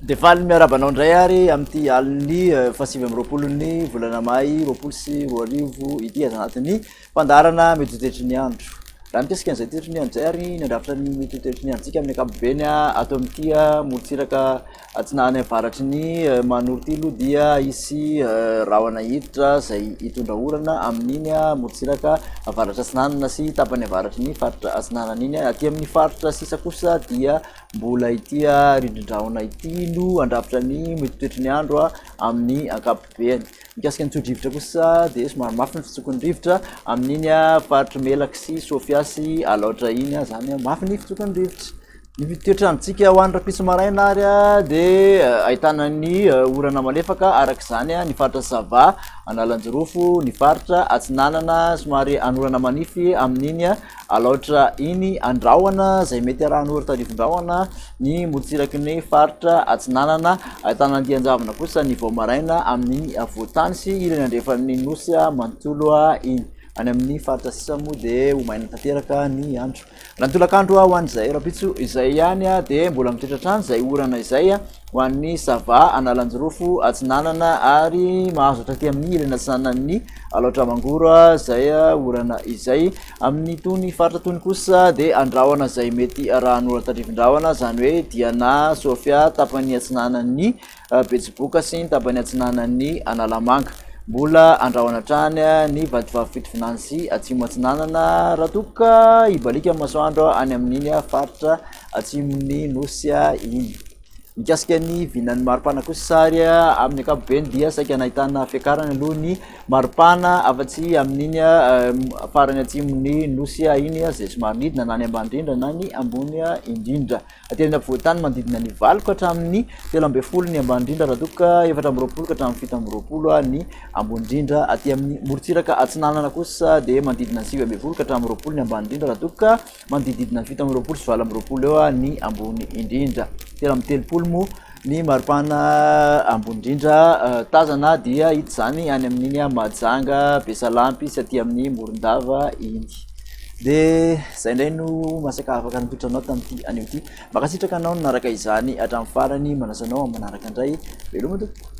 Dia faly miarahaba anao indray ary amin'ity alin'ny faha-29n'ny volana may 2020 ity aza anatin'ny fandaharana mety ho toetry ny andro. Raha mikasika an'izay toetry ny andro izay ary ny handrafitra ny mety ho toetry ny androntsika amin'ny ankapobeny ato amin'ity morontsiraka atsinanana avaratry ny Mahanoro ity aloha dia hisy rahona hiditra izay hitondra orana amin'iny morontsiraka avaratra atsinanana sy tapany avaratry ny faritra atsinanana iny. Aty amin'ny faritra sisa kosa dia mbola ity rindrin-drahona ity no handrafitra ny mety ho toetry ny andro amin'ny ankapobeny. Mikasika ny tso-drivotra kosa dia somary mafy ny fitsoky ny rivotra amin'iny faritry Melaky sy Sofia sy Alaotra iny izany mafy ny fitsoky ny rivotra. Ny toetr'androntsika ho an'ny rahampitso maraina ary dia ahitana ny orana malefaka araka izany ny faritra Sava, Analanjirofo, ny faritra Atsinanana somary anorana manify amin'iny Alaotra iny, Andrahona izay mety arahan'ora tandrifin-drahona ny morontsiraky ny faritra Atsinanana. Ahitana andian-javona kosa ny vao maraina amin'iny afovoan-tany sy ilany andrefan'ny nosy manontolo iny. Any amin'ny faritra sisa moa dia ho maina tanteraka ny andro. Raha ny tolakandro ho an'izay rahampitso izay ihany dia mbola mitoetra hatrany izay orana izay ho an'ny Sava, Analanjirofo, Atsinanana ary mahazo hatraty amin'ny ilany atsinanan'ny Alaotra Mangoro izay orana izay. Amin'itony faritra itony kosa dia andrahona izay mety arahan'ora tandrifin-drahona, izany hoe Diana, Sofia, tapany atsinanan'ny Betsiboka sy ny tapany atsinanan'ny Analamanga. Mbola andrahona hatrany ny Vatovavy Fitovinany sy Atsimo Atsinanana raha toa ka hibaliaka ny masoandro any amin'iny faritra atsimon'ny Nosy iny. Mikasika ny vinan'ny maripana kosa ary amin'ny ankapobeny dia saika nahitana fiakarana aloha ny maripana afa-tsy amin'iny farany atsimon'ny nosy iny izay somary nidina na ny ambany indrindra na ny ambony indrindra. Aty amin'ny afovoan-tany manodidina ny 8 ka hatramin'ny 13 ny ambany indrindra raha toa ka 24 ka hatramin'ny 27 ny ambony indrindra. Aty amin'ny morontsiraka atsinanana kosa dia manodidina ny 19 ka hatramin'ny 20 ny ambany indrindra raha toa ka manodididina ny 27 sy 28 eo ny ambony indrindra. 33 moa ny maripana ambony indrindra tazana dia hita izany any amin'iny Mahajanga, Besalampy sy aty amin'ny Morondava iny. Dia izay indray no masaka afaka natolotra anao tamin'ity anio ity. Mankasitraka anao nanaraka izany hatramin'ny farany, manasa anao amin'ny manaraka indray. Veloma tompoko.